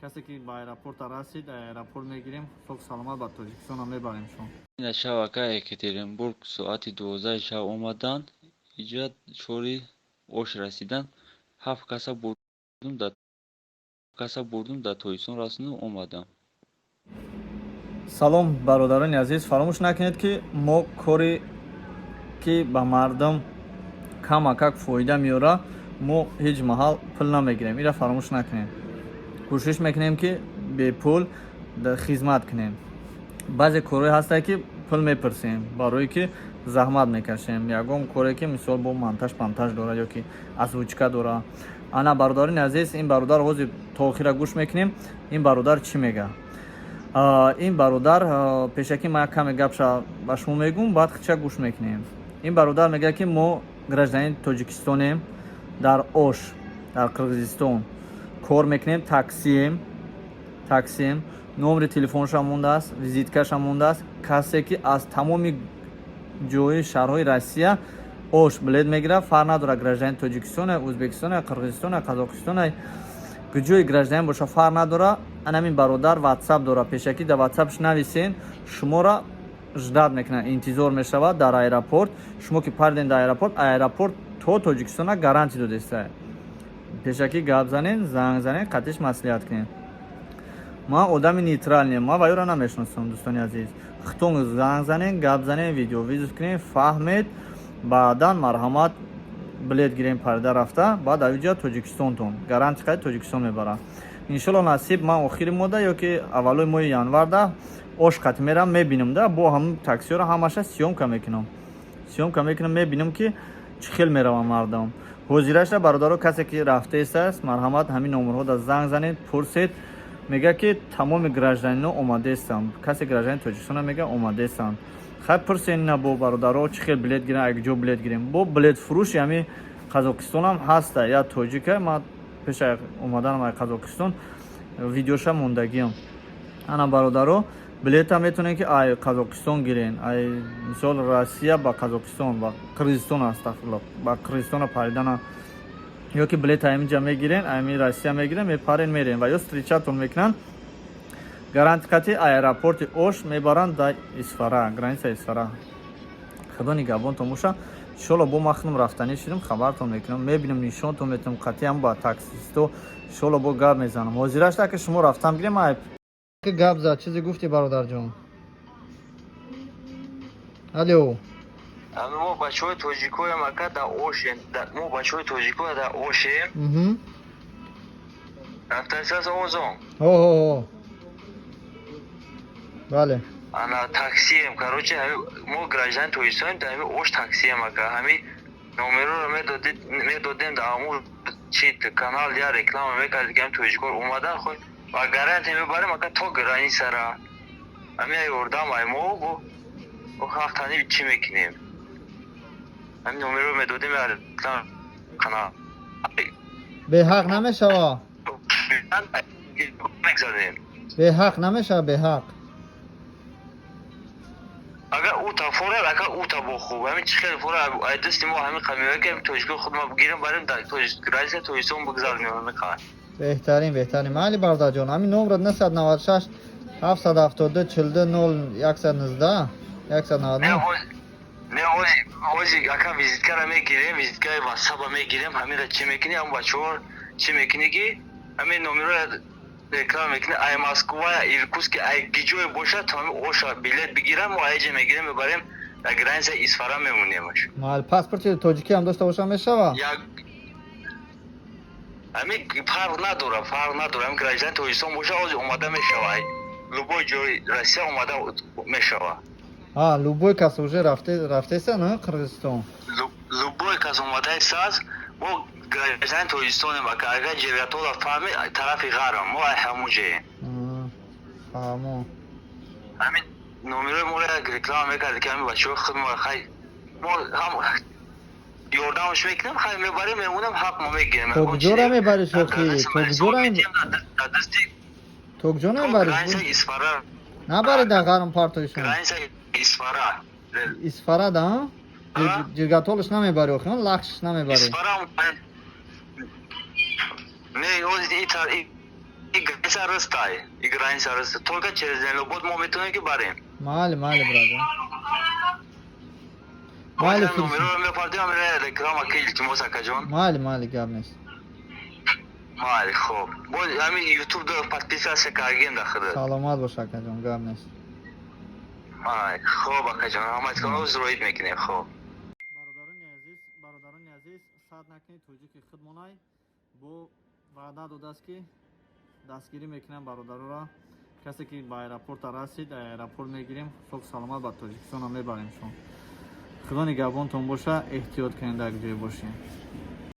Касе ки ба аэропорта расид, аэропорт мегирем, соғ саломат ба Тоҷикистона мебарем шумо. Ина шав, ака, Екатеринбург соати 12-и шав омаданд. Иҷа чори Ош расидан. Ҳафт каса бурдум, дар Тоҷикистон расондум, омадам. Салом, бародарони азиз! Фаромӯш накунед, ки мо коре ки ба мардум камакак фоида меёра, мо ҳеҷ маҳал пул намегирем. Ира фаромӯш накунед. Кӯшиш мекунем, ки бепул хизмат кунем. Баъзе корҳое ҳастае, ки пул мепурсем, барое ки заҳмат мекашем. Ягон коре ки, мисол, бо монтаж пантаж дорад ё ки озвучка дора. Ана, бародарони азиз, ин бародар, ҳозир то охира гӯш мекунем, ин бародар чӣ мега. Ин бародар, пешакӣ ман як каме гапша ба шумо мегӯм, баъд хича гӯш мекунем. Ин бародар мегӯяд, ки мо гражданини Тоҷикистонем, дар Ош, дар Қирғизистон кор мекунем, таксием. Номери телефоншам мондааст, визиткашам мондааст. Касе ки аз тамоми ҷои шаҳрҳои Россия Ош билет мегирад, фарқ надорад, гражданини Тоҷикистона, Ӯзбекистона, Қирғизистона, Қазоқистона, куҷои гражданин боша, фарқ надорад. Анамин бародар Ватсап дорад. Пешакӣ дар Ватсапш нависен, шуморо ждать мекунад, интизор мешавад дар аэропорт. Шумо ки парден дар аэропорт, аэропорт то Тоҷикистона гарантия додеста. Пешакӣ гап занен, занг занен, қатиш маслиҳат кунед. Ман одами нейтральный, ман ваёро намешиносам. Дӯстони азиз, хитон занг занен, гап занен, видеовызов кунен, фаҳмед, баъдан марҳамат, билет гирем, парида рафта, баъд авиҷа Тоҷикистонтон гарантия қади Тоҷикистон мебарад. Иншолло, насиб, ман охири мода ё ки аввалои моҳи январда Ош қат мерам, мебинам да, бо ҳамн таксиҳоро ҳамаша съёмка мекунам, съёмка мекунам, мебинам, ки чӣ хел мераванд мардум. Ҳозираша, бародаро, касе ки рафтаистааст, марҳамат, ҳамин номерҳода занг занед, пурсед. Мега, ки тамоми гражданино омадаестанд. Касе гражданини Тоҷикистона, мега, омадаестанд. Хай, пурсен ина бо бародаро, чӣ хел билет гирем, якҷо билет гирем. Бо билетфурӯши ҳами Қазоқистонам ҳаста, я тоҷика. Ман пеша омаданам ай Қазоқистон видеоша мондагиам. Ана, бародаро, билета метавонед, ки ай Қазоқистон гирен, ай, мисол, Россия ба Қазоқистон, ба Қирғизистон, астағфирулло, ба Қирғизистона паридана, ё ки билет аймиҷа мегирен, айми Россия мегирен, мепарен, мерен ва ё встречатон мекунанд, гарантия қати аэропорти Ош мебаранд да Исфара, граница Исфара. Худо нигаҳбонтон боша. Иншолло, бо ман худам рафтанӣ шудам, хабартон мекунам, мебинам, нишонтон метавам. Қатъиам ба таксисто иншолло бо гап мезанам. Ҳозирашта ки шумо рафтан бигирем, гап зад. Чизе гуфти, бародарҷон? Алло. Ами мо бачаҳои тоҷикоям, ака, дар Ошем. Мо бачаҳои тоҷикоя дар Ошем. Рафтасиас овозон? Ҳо, бале. Ана, таксием, короче, мо гражданин Тоҷикистонем, дар ҳами Ош таксием, ака. Ҳами номероро медодем, дар ҳамун чи канал я реклама мекард, ки ҳами тоҷикор омадан, хо ба гарантия мебарем, ака, то границара. Ҳами ёрдам ай мо бо ҳақтани чӣ мекунем? Ҳами номеро медодем я реклама канал. Беҳақ намешава? Мегзанем. Беҳақ намешава, беҳақ? Агар ута форад, ака, ута бо хуб, ҳамин чӣ хел фора, ай дасти мо ҳамин қамиёя, ки тоҷикои худ ма бигирем, барем, дар граница Тоҷикистон бигзаронем ҳамин қа. Беҳтарин, беҳтарин. Майли, бародарҷон, ҳамин номро 996 772 42 0 119 199. Не, ози, ака, визиткара мегирем, визиткаи Ватсаба мегирем, ҳаминра чӣ мекунӣ, ҳам бачаҳо чӣ мекунӣ, ки ҳамин номеро реклама мекунӣ, ай Москва, Иркутск, ай гиҷое бошад, то ҳамин Оша билет бигирам, мо айҷа мегирем, мебарем, дар граница Исфара мемонемаш. Майли, паспорти тоҷикӣ ҳам дошта бошам, мешава? Як ҳамин фарқ надора, фарқ надора. Ҳамин гражданин Тоҷикистон боша, ози омада мешава, любой ҷои Россия омада мешава. А любой кас уже рафтеса на Қирғизистон? Любой кас омадаистааст. Мо гражданин Тоҷикистонем, ака. Агар ҷевиятола фаҳми, тарафи ғарб мо ай ҳамун ҷоем. Фаҳмо. Ҳамин номерои моро як реклама мекард, ки ҳамин бачаҳои худ мо, хай, мо ҳам ёрдамаш мекунем, хай, мебарем, мемонем, ҳақ мо мегирем. То куҷора мебарӣ, шохӣ? То куҷора? То куҷо мебарӣ? Исфара. Набарӣ дар ғарм партоишон? Граница Исфара. Исфара да? Ҷиргатолаш намебарӣ охи, Лахшш намебарӣ? Исфара. Не, ози. И граница растай, и граница растай. Только через Зайнобод мо метавонем, ки барем. Майли, майли, брат, майли. Номерро мепардем, реклама ки, илтимос, акаҷон. Майли, майли, гап нест. Майли, хоб, боз ҳамин Ютуб да подписаться кардем да худат. Саломат бош, акаҷон, гап нест. Майли, хоб, акаҷон, раҳмат, роид мекунем, хоб. Бародарони азиз, бародарони азиз, сад накунед, тоҷики худмонай бо ваъда додааст, ки дастгирӣ мекунам бародароро. Касе ки ба аэропорта расид, аэропорт мегирем, соғ саломат ба Тоҷикистона мебарем. Шумо, Худо нигаҳбонтон боша, эҳтиёт кунед, дар ҷое бошем.